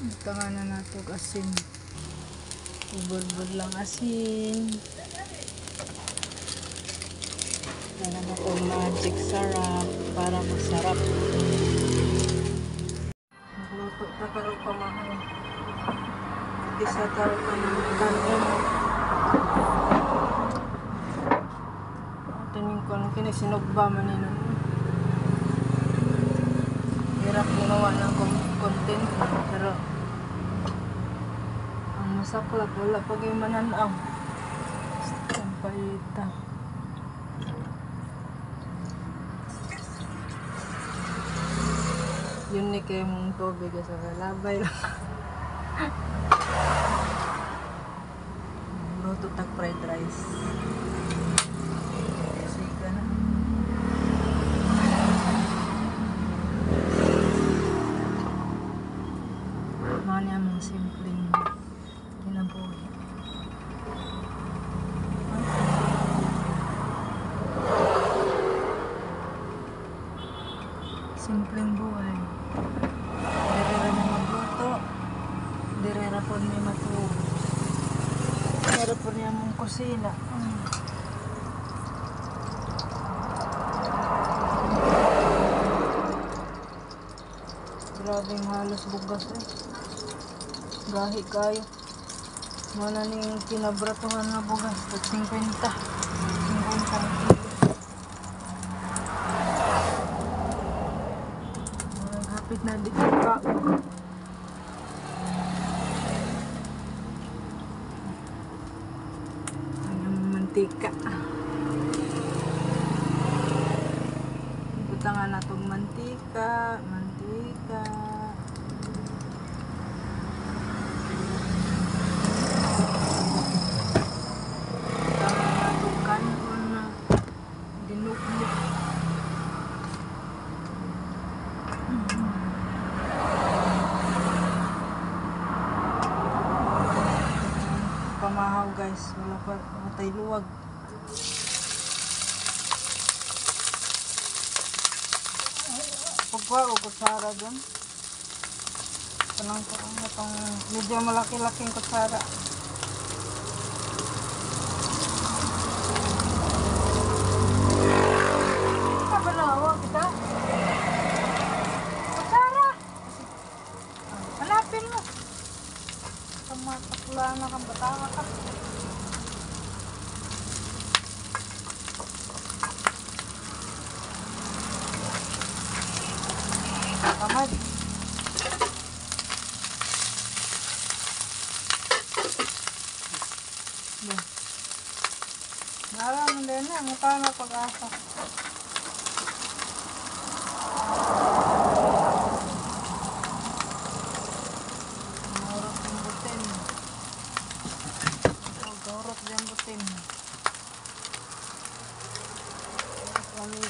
Butangan na nato og asin. Ubod-bod lang asin. Butangan na to magic sarap para masarap. Magluto ta karon pamahaw. Isa taro ka ng kanon. Ito yung kung kinisinugba man nino. Hirap gumawa ng content pero ang masaklap wala pag yung mananaw. Ang paita. Yun ni kayo mong tubig sa labay lang. Luto tag fried rice. Sige na. Mga niya mga simpleng kinabuhi. Simpleng buhay. Dire ra mi magluto. Dire ra po mi matulog. Meron po niya mong kusina. Grabeng halos bugas eh. Gahi kayo. Mana ning kinabratuhan nga bugas. Tag 50. 50 ang kilo. Hapit na dito ka. Ang mantika. Butangan na itong mantika. Mantika. Butangan na itong kanon na dinukmuk. Pamahaw guys, wala pa matay luwag. Pagkuha o kutsara dun. Tanang ko ang itong medyo malaki-laking kutsara. Kabalawa kita. Kutsara! Hanapin mo. Tumatakla na kang bata ka. Tamad. Nara mo din na, mukha na pag-asa. Maurot yung butin. Oh, gaurot yung butin. Kami